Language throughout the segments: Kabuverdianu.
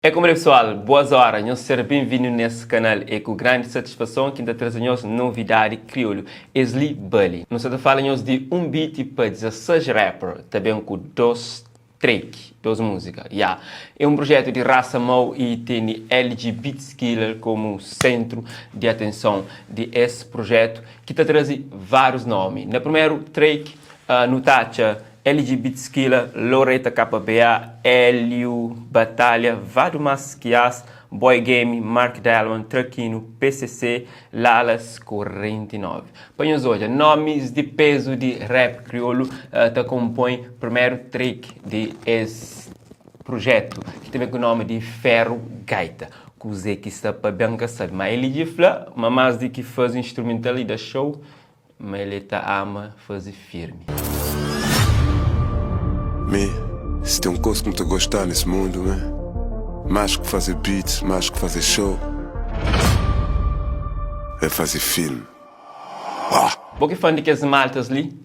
É como pessoal, boas horas, nhos ser bem-vindo nesse canal. É com grande satisfação que ta trazer nhos novidade crioulo. Esli Bali. Nós está falando nhos de um beat para 16 rapper, também com dois track, duas músicas. Yeah. É um projeto de raça mau e tem LG Beats Killer como centro de atenção de esse projeto que está trazendo vários nomes. Na primeiro track, no tacha LG Beats Killer, Loreta KBA, Hélio Batalha, Vado Masquias, Boy Game, Mark Delman, Traquino, PCC, Lalas 49. Para nós hoje, nomes de peso de rap crioulo uh, te compõe primeiro track de esse projeto, que tem o nome de Ferro Gaita. Kuze que está para bem sabe, mas ele de fla, mas mais de que faz instrumental e da show, mas ele tá ama fazer firme. Me, se tem um coisa que me te gostar nesse mundo, né? Mais que fazer beats, mais que fazer show, é fazer filme. Ah! Bo que fã de que as maltas ali,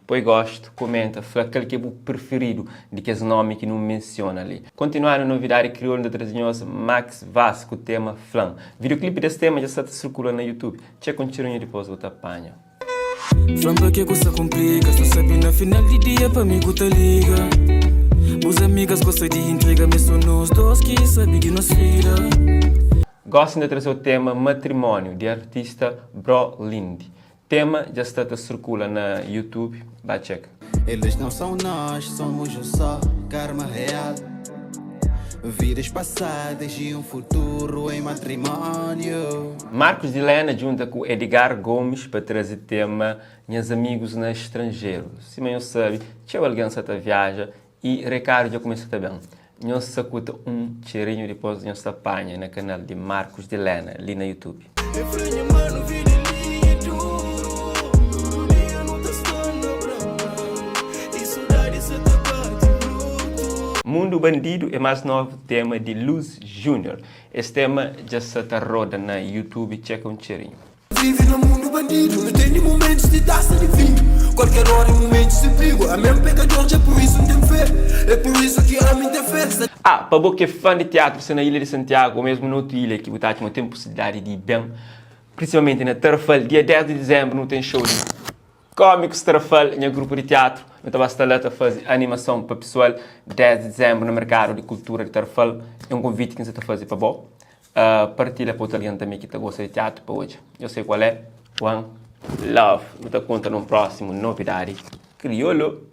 põe gosto, comenta, fala aquele que é o preferido de que esse nome que não menciona ali. Continuar a novidade crioulo da Trazinhosa Max Vasco, tema Flan. Videoclipe desse tema já está circulando no YouTube. Tchê continue depois vou te apanho. Flan pa que custa complica Tu sabe na final de dia pa mim que te liga Os amigas gostam de intriga Mas só nós dois que sabe de nós vida. Gosto de trazer o tema matrimônio de artista Bro Lind. Tema já está a circula na YouTube, vai check. Eles não são nós, somos um só karma real. Vidas passadas e um futuro em matrimônio. Marcos de Lena junta com Edgar Gomes para trazer tema Meus amigos no estrangeiro. Se eu sabe, tinha alguém que viaja e Ricardo já começa também. Nós sacuta um cheirinho depois nós apanha no canal de Marcos de Lena, ali no YouTube. Eu mano, vida ali é duro. Todo dia não tá estando pra E saudade se te bate bruto. Mundo Bandido é mais novo tema de Luz Júnior. Esse tema já está roda na YouTube, checa um cheirinho. Vive no mundo bandido, não tem momentos de taça de vinho. Qualquer hora em momentos de perigo. A mesmo pecador, já por isso não tem fé. É por isso que a mim tem fé. Ah, para você que é fã de teatro, você na Ilha de Santiago ou mesmo noutra ilha que você tem possibilidade de ir bem, principalmente na Tarrafal, dia 10 de dezembro, não tem show de Cómicos Tarrafal, meu grupo de teatro. Eu estava a a fazer animação para pessoal, 10 de dezembro, no Mercado de Cultura de Tarrafal. É um convite que você está fazendo para bom. Partilha para outro alguém também que está gostando de teatro para hoje. Eu sei qual é. One Love. Eu te conto no próximo novidade. Crioulo.